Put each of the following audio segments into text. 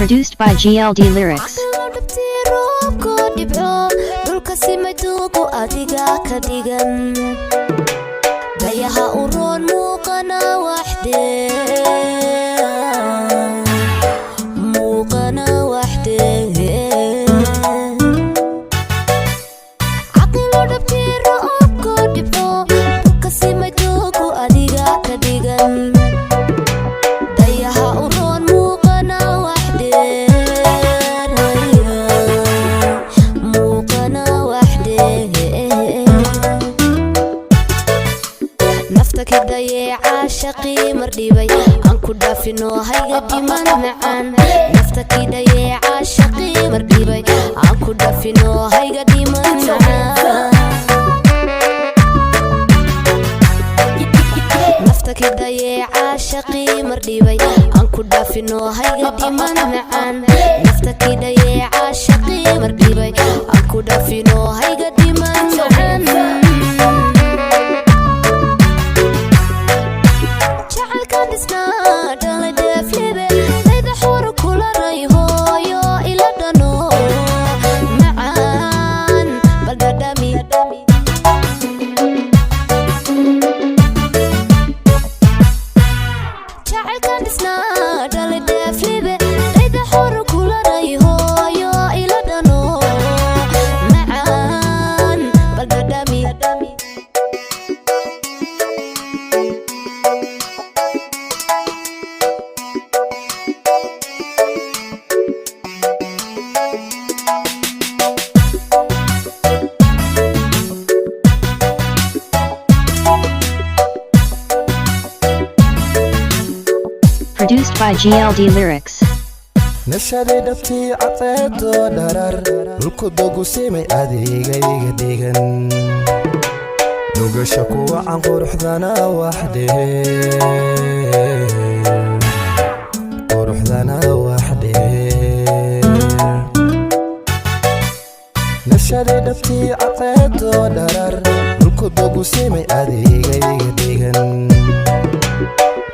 Produced by GLD Lyrics. Caqilo dhabtii roobku dhibco, dhulka simaduugu adiga ka dhigan, dayaha u roon muuqana waxdee, muuqana waxdee. Caqilo dhabtii roobku dhibco, dhulka simaduugu adiga ka dhigan, dayaha u roon muuqana waxdheer, muuqana waxdheer. Nafta kidayee caashaqii mardhibay, aan ku dhaafino, hayga dhiman macaan. Nafta kidayee caashaqii mardhibay, aan ku dhaafino, hayga dhiman macaan. Nafta kidayee caashaqii mardhibay, aan ku dhaafino, hayga dhiman macaan. Nafta kidayee caashaqii mardhibay, aan ku dhaafino, hayga dhiman macaan. Jacaylkan dhisnaa dhalay dheeflibe, dayda xor kula ray, hooyo ila dhano macaan, bal dhadhami. Jacaylkan dhisnaa dhalay dheeflibe, dayda xor kula ray, hooyo ila dhano macaan, bal dhadhami. Produced by GLD Lyrics. Nashaday dhabtii cadceedoo dharar, dhulku dogu simay adeega iga dhigan, dhugasha kuwacan quruxdana waxdheer, quruxdana waxdheer. Nashaday dhabtii cadceedoo dharar, dhulku dogu simay adeega iga dhigan,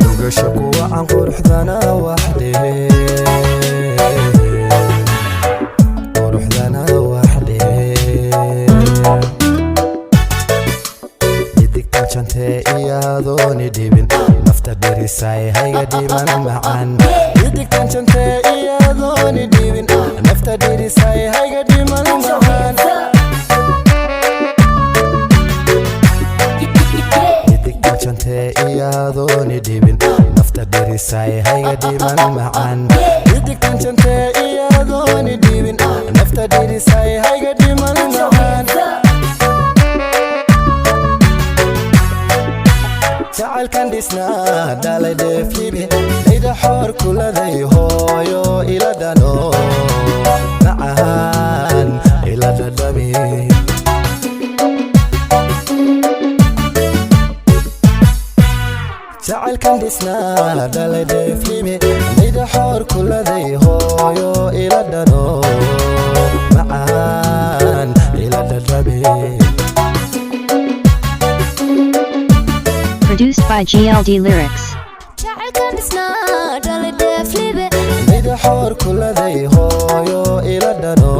dhugasha kuwacan quruxdana waxdheer, quruxdana waxdheer. Idigtan jantee iyadooni dhibin, nafta dhirisay, hayga dhiman macaan. Idigtan jantee iyadooni dhibin, nafta dhirisay, hayga dhiman macaan. Idigtan jantee iyadooni dhibin, nafta dhirisay, hayga dhiman macaan. Idigtan jantee iyadooni dhibin, nafta dhirisay, hayga dhiman macaan. Jacaylkan dhisnaa dhalay dheeflibe, dayda xoor kuladay, hooyo ila dhano macaan, ila dhadhami. Jacaylkan dhisnaa dhalay dheeflibe, dayda xoor kuladay, hooyo ila dhano macaan, ila dhadhami. Produced by GLD Lyrics. Jacaylkan dhisnaa dhalay dheeflibe, Dayda xoor kuladay, hooyo ila dhano.